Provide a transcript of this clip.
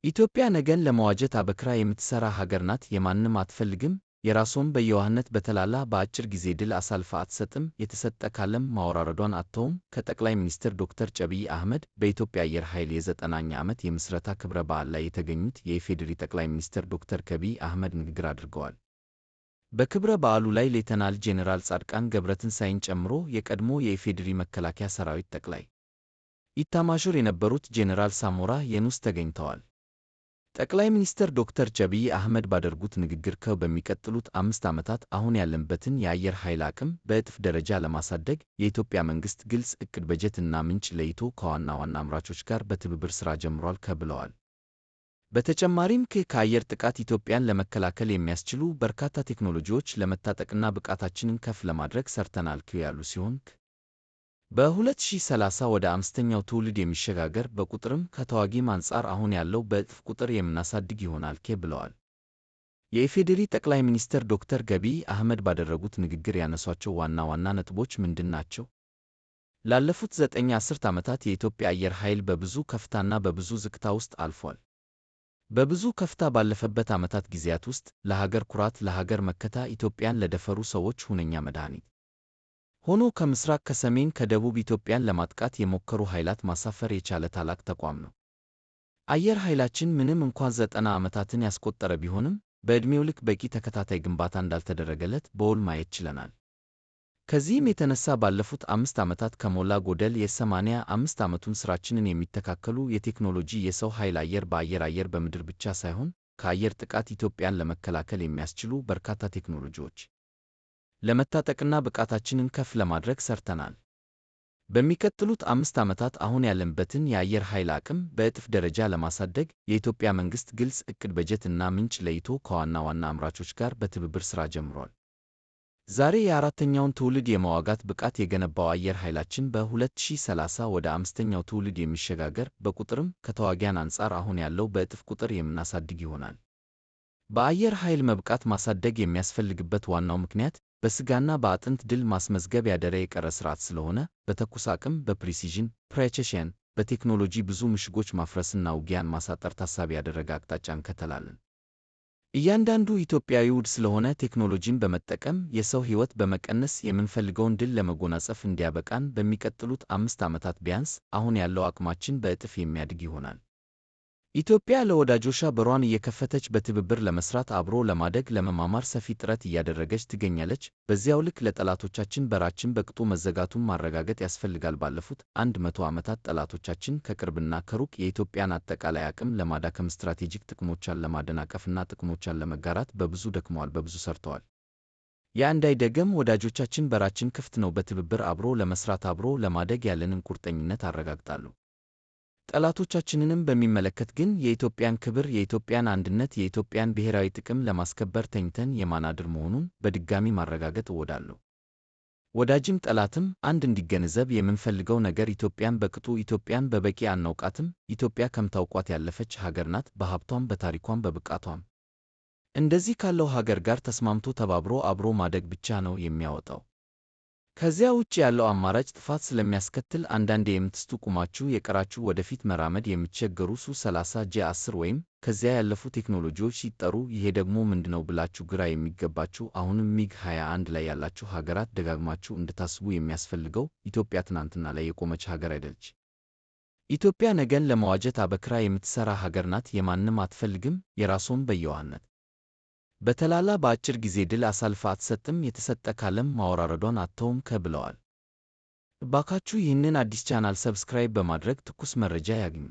ኢትዮጵያ ነገን ለመዋጀት አበክራ የምትሰራ ሀገር ናት። የማንም አትፈልግም። የራስዎን በየዋህነት በተላላ በአጭር ጊዜ ድል አሳልፋ አትሰጥም። የተሰጠ ካለም ማወራረዷን አትተውም። ከጠቅላይ ሚኒስትር ዶክተር ዐቢይ አህመድ በኢትዮጵያ አየር ኃይል የ90ኛ ዓመት የምስረታ ክብረ በዓል ላይ የተገኙት የኢፌዴሪ ጠቅላይ ሚኒስትር ዶክተር ዐቢይ አህመድ ንግግር አድርገዋል። በክብረ በዓሉ ላይ ሌተናል ጄኔራል ጻድቃን ገብረትንሳኤን ጨምሮ የቀድሞ የኢፌዴሪ መከላከያ ሰራዊት ጠቅላይ ኢታማዦር የነበሩት ጄኔራል ሳሞራ የኑስ ተገኝተዋል። ጠቅላይ ሚኒስትር ዶክተር ዐቢይ አህመድ ባደረጉት ንግግር በሚቀጥሉት 5 ዓመታት አሁን ያለንበትን የአየር ኃይል አቅም በእጥፍ ደረጃ ለማሳደግ የኢትዮጵያ መንግስት ግልጽ እቅድ፣ በጀት እና ምንጭ ለይቶ ከዋና ዋና አምራቾች ጋር በትብብር ስራ ጀምሯል ብለዋል። በተጨማሪም ከአየር ጥቃት ኢትዮጵያን ለመከላከል የሚያስችሉ በርካታ ቴክኖሎጂዎች ለመታጠቅና ብቃታችንን ከፍ ለማድረግ ሰርተናል ያሉ ሲሆን፣ በ2030 ወደ አምስተኛው ትውልድ የሚሸጋገር፣ በቁጥርም ከተዋጊም አንጻር አሁን ያለው በእጥፍ ቁጥር የምናሳድግ ይሆናል ብለዋል። የኢፌዴሪ ጠቅላይ ሚኒስትር ዶክተር ዐቢይ አህመድ ባደረጉት ንግግር ያነሷቸው ዋና ዋና ነጥቦች ምንድን ናቸው? ላለፉት 9 አስርት ዓመታት የኢትዮጵያ አየር ኃይል በብዙ ከፍታና በብዙ ዝቅታ ውስጥ አልፏል። በብዙ ከፍታ ባለፈበት ዓመታት ጊዜያት ውስጥ ለሀገር ኩራት፣ ለሀገር መከታ፣ ኢትዮጵያን ለደፈሩ ሰዎች ሁነኛ መድኃኒት ሆኖ ከምስራቅ፣ ከሰሜን፣ ከደቡብ ኢትዮጵያን ለማጥቃት የሞከሩ ኃይላት ማሳፈር የቻለ ታላቅ ተቋም ነው። አየር ኃይላችን ምንም እንኳን 90 ዓመታትን ያስቆጠረ ቢሆንም በዕድሜው ልክ በቂ ተከታታይ ግንባታ እንዳልተደረገለት በውል ማየት ችለናል። ከዚህም የተነሳ ባለፉት 5 ዓመታት ከሞላ ጎደል የ85 ዓመቱን ስራችንን የሚተካከሉ የቴክኖሎጂ፣ የሰው ኃይል፣ አየር በአየር፣ አየር በምድር ብቻ ሳይሆን ከአየር ጥቃት ኢትዮጵያን ለመከላከል የሚያስችሉ በርካታ ቴክኖሎጂዎች ለመታጠቅና ብቃታችንን ከፍ ለማድረግ ሰርተናል። በሚቀጥሉት 5 ዓመታት አሁን ያለንበትን የአየር ኃይል አቅም በእጥፍ ደረጃ ለማሳደግ የኢትዮጵያ መንግስት ግልጽ እቅድ፣ በጀት እና ምንጭ ለይቶ ከዋና ዋና አምራቾች ጋር በትብብር ስራ ጀምሯል። ዛሬ የአራተኛውን ትውልድ የመዋጋት ብቃት የገነባው አየር ኃይላችን በ2030 ወደ አምስተኛው ትውልድ የሚሸጋገር፣ በቁጥርም ከተዋጊያን አንጻር አሁን ያለው በእጥፍ ቁጥር የምናሳድግ ይሆናል። በአየር ኃይል መብቃት ማሳደግ የሚያስፈልግበት ዋናው ምክንያት በስጋና በአጥንት ድል ማስመዝገብ ያደረ የቀረ ስርዓት ስለሆነ በተኩስ አቅም፣ በ precision፣ በቴክኖሎጂ ብዙ ምሽጎች ማፍረስና ውጊያን ማሳጠር ታሳቢ ያደረገ አቅጣጫ እንከተላለን። እያንዳንዱ ኢትዮጵያዊ ውድ ስለሆነ ቴክኖሎጂን በመጠቀም የሰው ሕይወት በመቀነስ የምንፈልገውን ድል ለመጎናጸፍ እንዲያበቃን በሚቀጥሉት 5 ዓመታት ቢያንስ አሁን ያለው አቅማችን በእጥፍ የሚያድግ ይሆናል። ኢትዮጵያ ለወዳጆቿ በሯን እየከፈተች በትብብር ለመስራት፣ አብሮ ለማደግ፣ ለመማማር ሰፊ ጥረት እያደረገች ትገኛለች። በዚያው ልክ ለጠላቶቻችን በራችን በቅጡ መዘጋቱን ማረጋገጥ ያስፈልጋል። ባለፉት 100 ዓመታት ጠላቶቻችን ከቅርብና ከሩቅ የኢትዮጵያን አጠቃላይ አቅም ለማዳከም፣ ስትራቴጂክ ጥቅሞቿን ለማደናቀፍና ጥቅሞቿን ለመጋራት በብዙ ደክመዋል፣ በብዙ ሰርተዋል። ያ እንዳይደገም ወዳጆቻችን በራችን ክፍት ነው። በትብብር አብሮ ለመስራት፣ አብሮ ለማደግ ያለንን ቁርጠኝነት አረጋግጣለሁ። ጠላቶቻችንንም በሚመለከት ግን የኢትዮጵያን ክብር፣ የኢትዮጵያን አንድነት፣ የኢትዮጵያን ብሔራዊ ጥቅም ለማስከበር ተኝተን የማናድር መሆኑን በድጋሚ ማረጋገጥ እወዳለሁ። ወዳጅም ጠላትም አንድ እንዲገነዘብ የምንፈልገው ነገር ኢትዮጵያን በቅጡ፣ ኢትዮጵያን በበቂ አናውቃትም። ኢትዮጵያ ከምታውቋት ያለፈች ሀገር ናት። በሀብቷም፣ በታሪኳም፣ በብቃቷም። እንደዚህ ካለው ሀገር ጋር ተስማምቶ ተባብሮ አብሮ ማደግ ብቻ ነው የሚያወጣው። ከዚያ ውጭ ያለው አማራጭ ጥፋት ስለሚያስከትል አንዳንዴ የምትስቱ፣ ቁማችሁ የቀራችሁ፣ ወደፊት መራመድ የምትቸገሩ፣ ሱ 30 J 10 ወይም ከዚያ ያለፉ ቴክኖሎጂዎች ሲጠሩ ይሄ ደግሞ ምንድነው ብላችሁ ግራ የሚገባችሁ፣ አሁንም ሚግ 21 ላይ ያላችሁ ሀገራት ደጋግማችሁ እንድታስቡ የሚያስፈልገው ኢትዮጵያ ትናንትና ላይ የቆመች ሀገር አይደለች። ኢትዮጵያ ነገን ለመዋጀት አበክራ የምትሰራ ሀገር ናት። የማንም አትፈልግም። የራስዎን በየዋህነት በተላላ በአጭር ጊዜ ድል አሳልፋ አትሰጥም። የተሰጠ ካለም ማወራረዷን አትተውም ብለዋል። እባካችሁ ይህንን አዲስ ቻናል subscribe በማድረግ ትኩስ መረጃ ያግኙ።